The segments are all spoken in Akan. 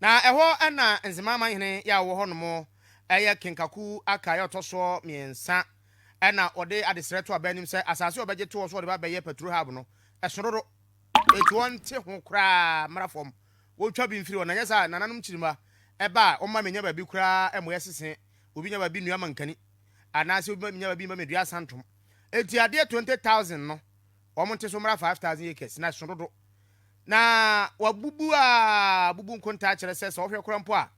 Na ɛhɔ na Nzema amanhene yɛ a ɔwɔ hɔnom yɛ Kenkaku Aka yɛ ɔtɔ soɔ mmiɛnsa na ɔde adesrɛ to aba anim sɛ asase a ɔbɛgye toɔ so ɔde ba bɛyɛ Paturo Hub no ɛso dodo, enti wɔnte ho koraa mmra fam, wɔntwa bi mfiri hɔ, na nyɛ saa a nananom nkyirimma ɛba a wɔmma mennya baabi koraa mmɔ sese, obi nya baabi nnua mankani anaasɛ obi nya baabi mma medua asantom. Enti adeɛ 20,000 no wɔnte so mmra 5,000 acres na ɛso dodo. Na wabubu a bubu nkontaa kyerɛ sɛ sɛ wɔhwɛ koraa mpo a,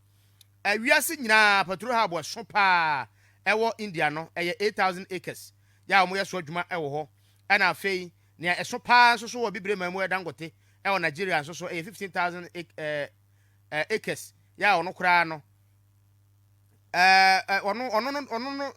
wiase nyinaa petrol hub ɛso paa ɛwɔ India no ɛyɛ 8,000 acres yɛ a wɔyɛ so adwuma ɛwɔ hɔ. Ɛna afei nea ɛso paa nso so wɔ Bibire man mu, Dangote ɛwɔ Nigeria nso so ɛyɛ 15,000 acres yɛ a ɔno koraa no ɛɛ ɔno no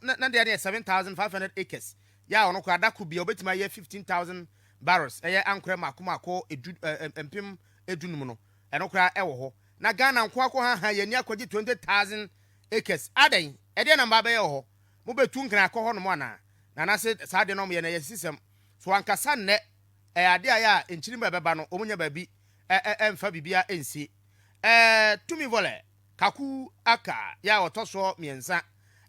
ne deɛ no yɛ 7,500 acres yɛ a ɔno koraa dako bia obetumi ayɛ 15,000 barrels, ɛyɛ ankorɛ mako mako 10 15,000 no. Ɛno koraa ɛwɔ hɔ. Na Ghana nko akɔ ha ha yɛn ni akɔgye 20,000 acres adan ɛdeɛ na mba bɛyɛ wɔ hɔ? Mobɛtu nkran akɔ hɔ nom anaa? Na anase saa deɛ no ɔmo yɛ no ɛyɛ sisɛm so ankasa. Nnɛ ɛyɛ adeɛ a yɛ a nkyiri mu ɛbɛba no ɔmo nya baabi ɛ ɛ ɛmfa biribia ɛnsie. Tumi vɔlɛ Kaku Aka yɛ a ɔtɔ soɔ mmiɛnsa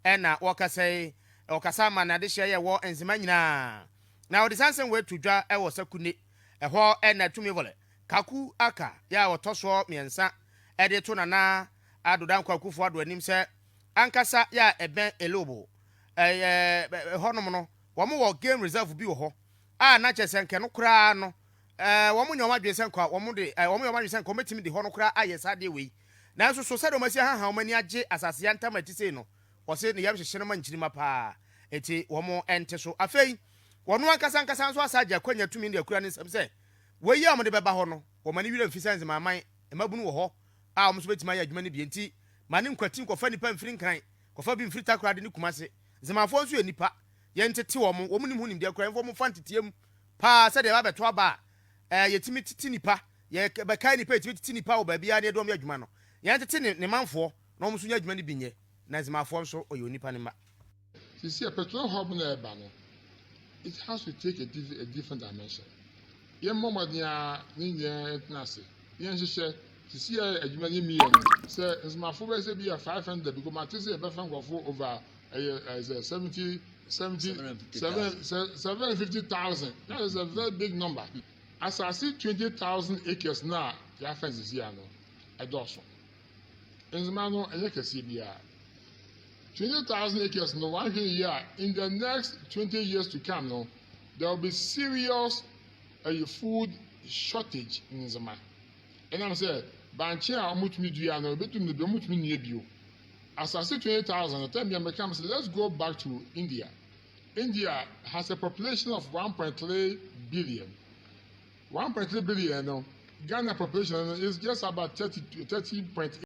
ɛna wɔkasa yi, ɔkasa ama n'adehyɛ yɛ wɔ Nzema nyinaa na ɔde saa nsɛm wɔatu dwa ɛwɔ Sakune ɛhɔ. Ɛna tumi vɔlɛ Kaku Aka yɛ a ɔtɔ soɔ mmiɛnsa ɛde to Nana Addo Dankwa Akufo Addo anim sɛ ankasa yɛ a ɛbɛn Elubo ɛyɛ ɛhɔnom no, wɔn wɔ game reserve bi wɔ hɔ a na kyerɛ sɛ nkɛ no koraa no wɔn nyɛ wɔn adwene sɛ nka wɔn de wɔn yɛ wɔn adwene sɛ nka wɔn bɛtumi de hɔ no koraa ayɛ saa adeɛ wei. Nanso so sɛdeɛ wɔn asi ahaha wɔn ani agye asase yantam a ɛte sei no, wɔse ne yam hyehyɛ no ma nkyirima paa, eti wɔn nte so. Afei wɔn ankasa ankasa nso asa agye akɔnya tumi de akura ne nsam sɛ wɔyi a wɔde bɛba hɔ no, wɔn ani werɛ mfi sɛ Nzemaman mmabunu wɔ hɔ a wɔn nso bɛtumi ayɛ adwuma no bi. Nti ma ne nkwati nkɔfa nipa mfiri Nkran, kɔfa bi mfiri Takoradi ne Kumase. Nzemafoɔ nso yɛ nipa, yɛntete wɔn, wɔn nim ho nimdeɛ koraa, yɛmfa wɔn fa nteteɛ mu paa sɛdeɛ ɛba bɛto aba a yɛtumi tete nipa, yɛbɛkae nipa, yɛtumi tete nipa wɔ baabiara ne yɛde wɔn yɛ adwuma no. Yɛntete ne manfoɔ na wɔn nso nyɛ adwuma no bi nyɛ, na Nzemafoɔ nso ɔyɛ onipa ne mma. Sisi a petrol hub na ɛba no, it has to take a different dimension. Yɛn mmɔ mmɔden a ne nyinaa ntena ase yɛn hyehyɛ. Sisi a adwuma no mi yɛ no sɛ Nzemafo bɛyɛ sɛ bi yɛ 500 because mate sɛ yɛbɛfa nkurɔfo over ɛyɛ ɛsɛ seventy seventy seven 750,000. That is a very big number. Asase 20,000 acres na yɛafa sisi ano ɛdɔɔso. Nzema no ɛnyɛ kɛseɛ biara. 20,000 acres no, one thing here, in the next 20 years to come no, there will be serious food shortage in Nzema. Ɛnam sɛ bankye a wɔtumi dua no ebetumi bi wɔtumi nua bio asase 20,000 tɛm bi a mɛka sɛ let's go back to India. India has a population of 1.3 billion. 1.3 billion no, Ghana population is just about 30.8.